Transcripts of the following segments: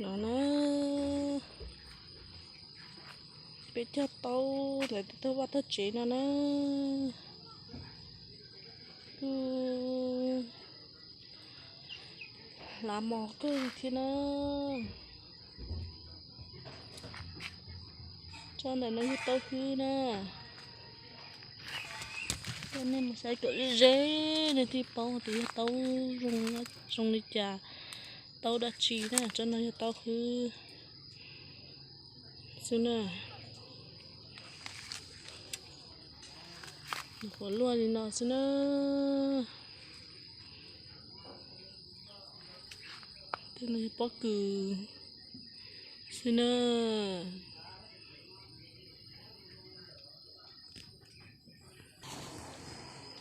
No na, peb cog taub ntawm tej tog vaj tog tsev no na, kuj hlav mos kawg thiab na. Tsob ntawm no yog taub hwb na. Coj nej mus saib kom ze ze, nej thiaj paub tias yog taub zoo li cas, taub dab tsi na. Tsob no yog taub hwb xwb na. Qhuav luaj li no xwb na. Tej no yog pob kws xwb na.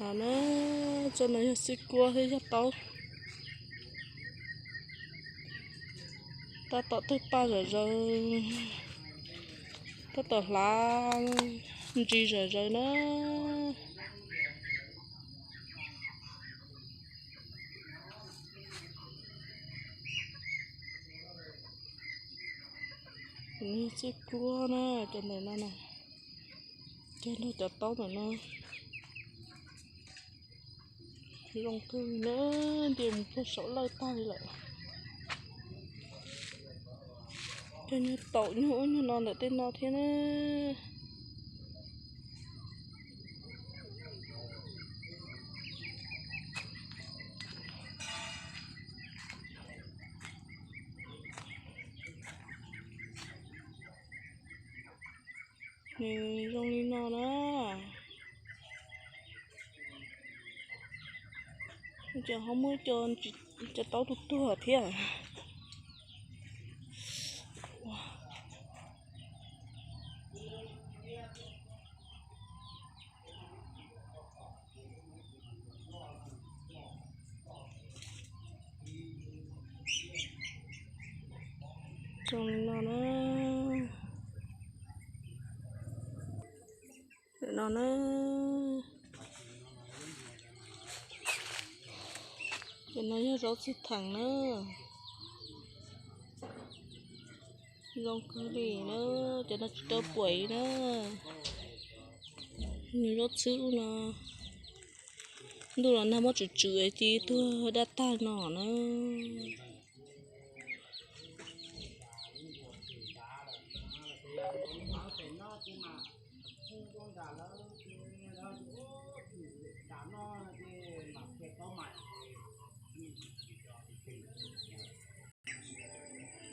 No na, tsob no yog xwb kuab thiab yog taub. Tab tom tawg paj zom zaws, tab tom hlav ntsis zom zaws na. Xwb kuab na, cov ntawm no na, cog nrog cov taub ntawm no. Zoo kawg na, nti mus puag saum lawj tag li lawm. Cog nyuag taum nyuag ub nyuag no ntawm tej no thiab na. Nws zoo li no na. Ces ho muaj cov taub tuag tuag thiab. Zoo li no na. No na. Cov no yog zaub txhwb theem na. Zoo kawg li na, cov no tsis tau puam na. Nws zaub txhwb no, ntuj los nag muab tswm tswm ces tuag daj tag no na.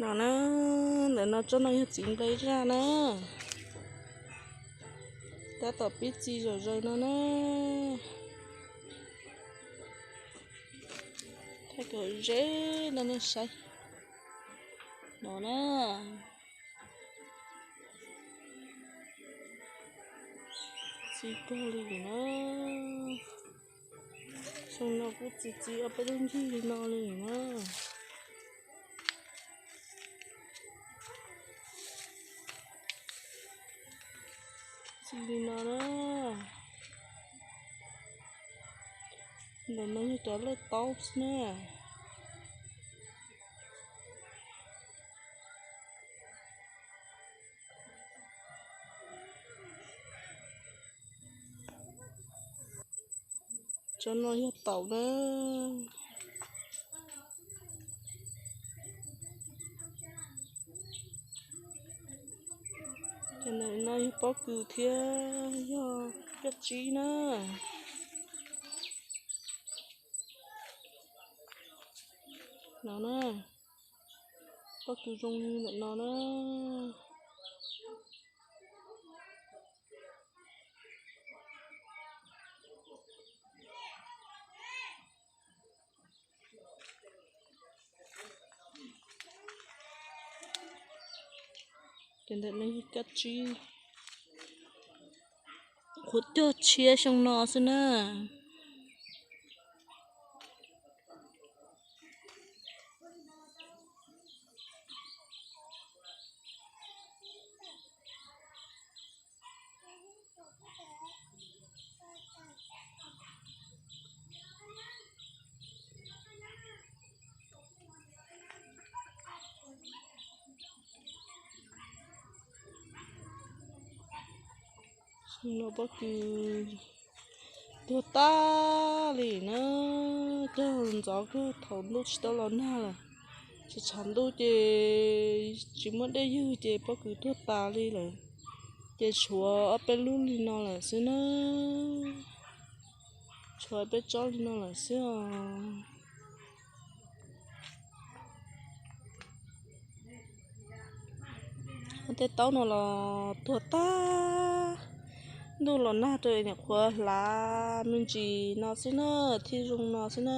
No na, ntawm no tsob no yog txiv nplej zaj na. Tab tom pib txi zom zaws no na. Thaij kom ze rau nej saib. No na. Txi kawg li na. Xyoo no kuj txi txi ob peb lub ncig li no li na. Txi li no na. Ntawm no yog cov lawj taub xwb na. Cov no yog taum na. Cov ntawm no yog pob kws thiab yog caj tsib na. No na, pob kws zoo li ntawm no na. Ces ntawm no yog caj tsib, qhuav cog tshiab xyoo no xwb na. No pob kws tuag tag li na, cog ntxov kawg thaum ntuj tsis tau los nag lawm. Tsis tshav ntuj ces tsis muaj dej ywg ces pob kws tuag tas li lawm. Ces tshuav ob peb lub li no lawm xwb na. Tshuav peb tsob li no lawm xwb os. Tej taub no los tuag tag. Ntuj los nag rau nyuam qhuav hlav me ntsis no xwb na, thiaj zoo no xwb na.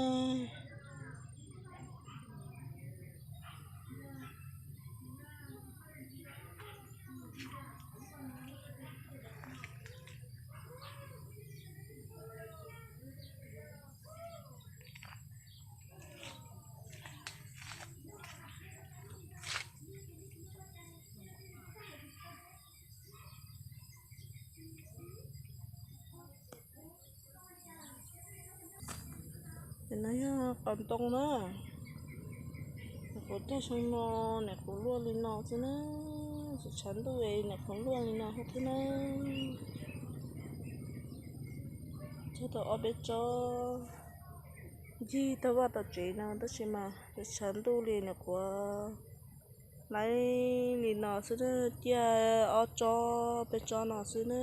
Ces no yog qos ntoo na. Nyuam qhuav cog xyoo no, nyuam qhuav luaj li no xwb na. Tsis tshav ntuj es nyuam qhuav luaj li no thiab na. Cog tau ob peb tsob ncig tau vaj tau tsev no, tab sis mas tsis tshav ntuj li nyuam qhuav laib li no xwb na, ciaj ob tsob peb tsob no xwb na.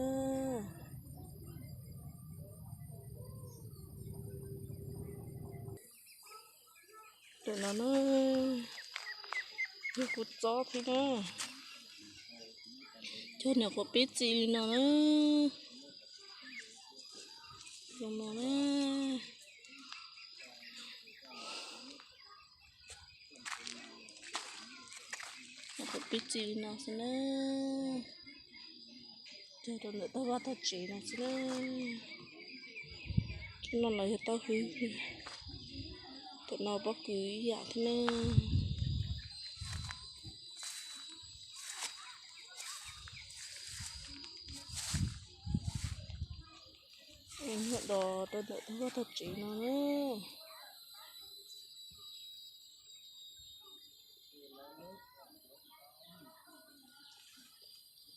Tam no na, yog kuv tsob thiab na. Cog nyuam qhuav pib txi li no na. Zoo no na. Nyuam qhuav pib txi li no xwb na. Cog rau ntawm tog vaj tog tsev no xwb na. Cov no los yog taub hwb. Tam no pob kws ib yam thiab na. Nyob do rau ntawm tog vaj tog tsev no na.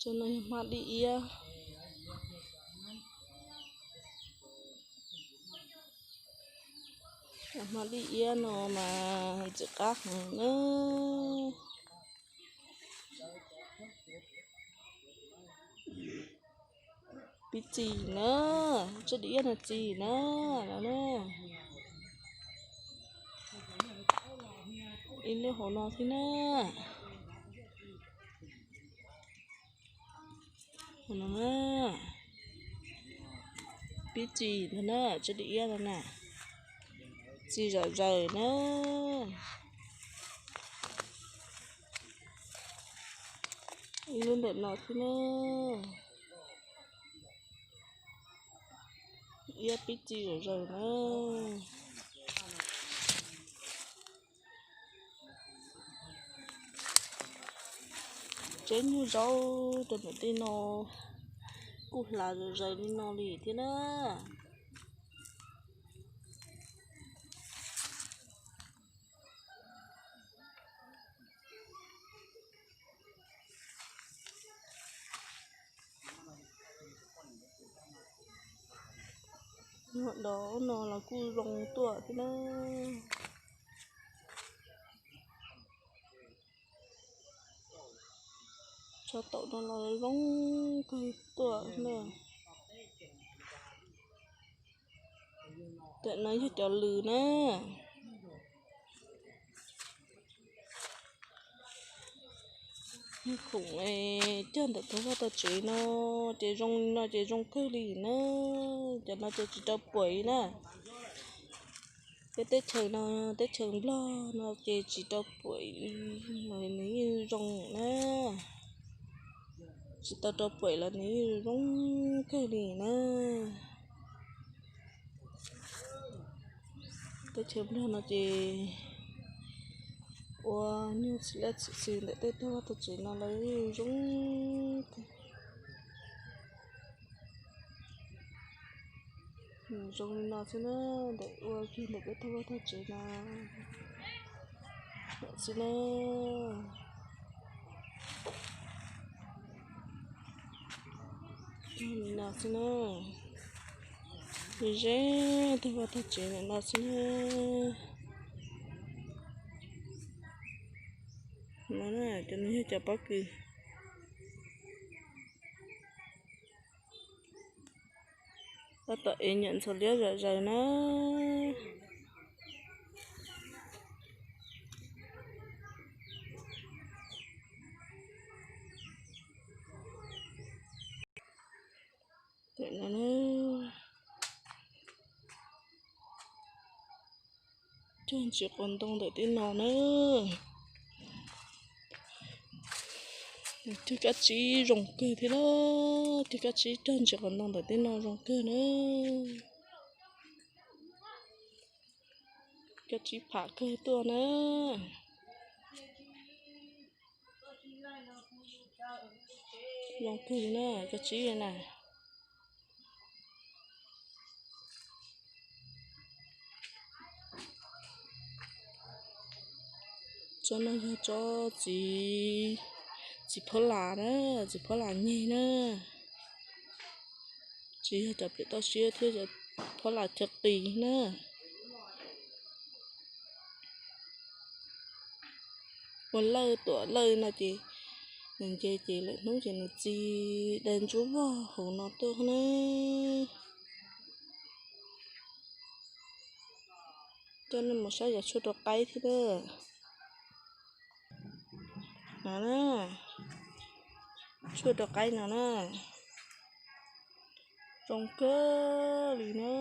Cov no yog hma dib iab. Hma dib iab no mas ntxim qab heev na. Pib txi na, tsob dib iab no txi na, no na. Ib lub hauv no thiab na. No na, pib txi ntag na, tsob dib iab no na, txi zom zaws na. Ib lub ntawm no thiab na, iab pib txi zom zaws na. Tsev nyuag zaub rau ntawm tej no kuj hlav zom zaws li no li thiab na. Nyuag dov no los kuj zoo tuaj thiab na. Tsho taum no los zoo kawg tuaj na. Tam no yog cov lws na. Khoom cog ntawm tog vaj tog tsev no ces zoo li no ces zoo kawg li na. Cov no ces tsis rau puam li na. Peb teb chaws no, teb chaws Nplog no ces tsis rau puam, nws yeej zoo na. Tsis tau rau puam los nws yeej zoo kawg li na. Teb chaws Nplog no ces ua nyuag txiv laj txiv xwm ntawm tej tog vaj tog tsev no lawv zoo zoo li no xwb na, ntawm ua kiag ntawm peb tog vaj tog tsev no xwb na. Li no xwb na. Ze ze tag vaj tag tsev li no xwb na. No na, cov no yog cov pob kws tab tom ev nyuam ntxhuav liab zom zaws na. Cog ntsis qos ntoo ntawm tej no na. Cog kab tsib zoo kawg thiab na. Cog kab tsib cog ntsis qos ntoo ntawm tej no zoo kawg na. Kab tsib pham kawg tuaj na. Zoo kawg na, kab tsib na. Tsob no yog tsob txiv, txiv phab las na, txiv phab las nyeg na. Tsis yog cov pem toj siab thiab, cov phab las chaw qis na. Ua lawj tuam lawj no ces nws nce ces lawm hnub ces nws txi daim ntsuab vog hauv no tuaj na. Coj nej mus saib cov tshuaj rau qaib thiab na. No na, tshuaj rau qaib no na, zoo kawg li na.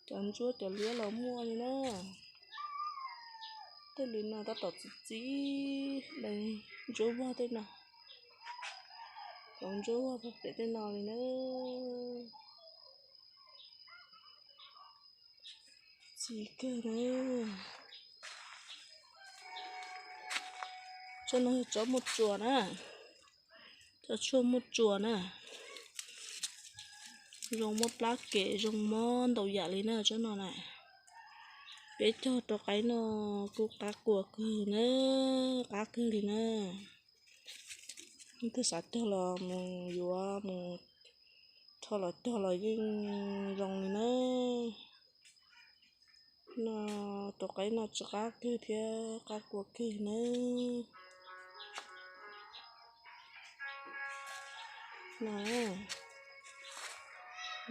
Cov ntsuab cov liab los muaj li na. Tej li no tab tom txi txi daim ntsuab vog tej no. Cov ntsuab vog pem tej no li na. Txi kawg na. Tsob no yog tsob muaj tsuas na. Tsob tshuaj muaj tsuas na. Zoo mob plab kem, zoo mob ntau yam li na tsob no na. Peb cog rau qaib no kuj qab kua kawg na, qab kawg li na. Twb xav cog los mus yuav mus rho los cog los yeej zoo li na. No, tus qaib no tsis qab kawg thiab qab kua kawg na. No,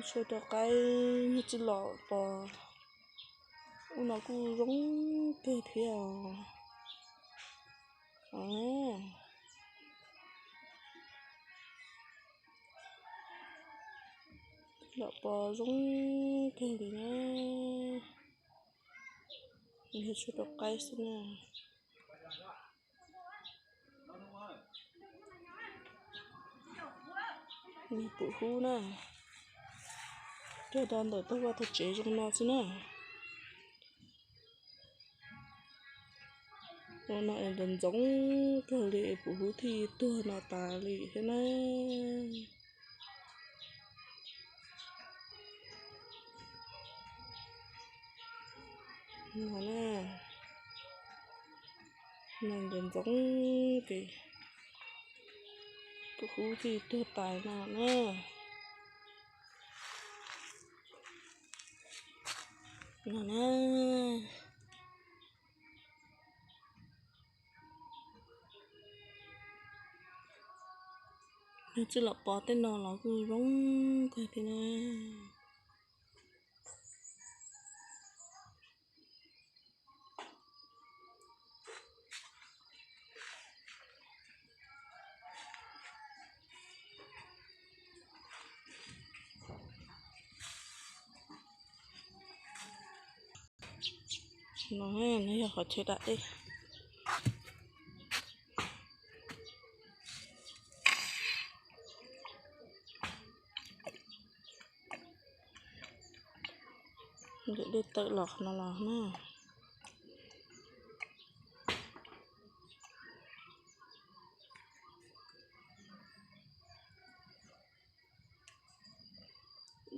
tshuaj rau qaib no tsis los pom, ub no kuj zoo kawg thiab os. Los pom zoo kawg li na. Yog tshuaj rau qaib xwb na. Pum hub na. Cog rau ntawm tag vaj tag tsev zoo no xwb na. No es ntxoov ntxoov kawg li, pum hub thiaj tuag no tas li thiab na. No na, no ntxoov ntxoov ces pum hub thiaj tuag tas no na. No na. Yog tsis los pom tej no los kuj zoo kawg thiab na. No, no yog qhov chaw dam dej. Ntawm dej tawm los qhov no los na.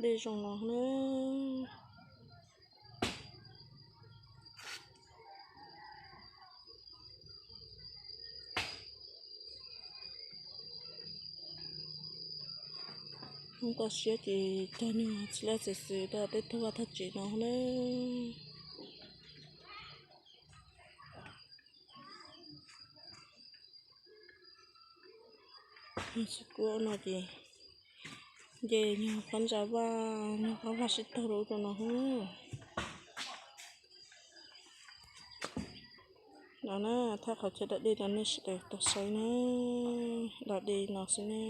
Dej zoo no na. Toj siab ces cog nyuag txiv laj txiv xwm rau tej tug vaj tag tsev no na. Txiv kuab no ces nce nyuag qab ntsa vaj, nyuag qab vaj sib tog rau ub rau no. No na, thaj qhov chaw da dej no nej sawv daws tau saib na, da dej no xwb ne.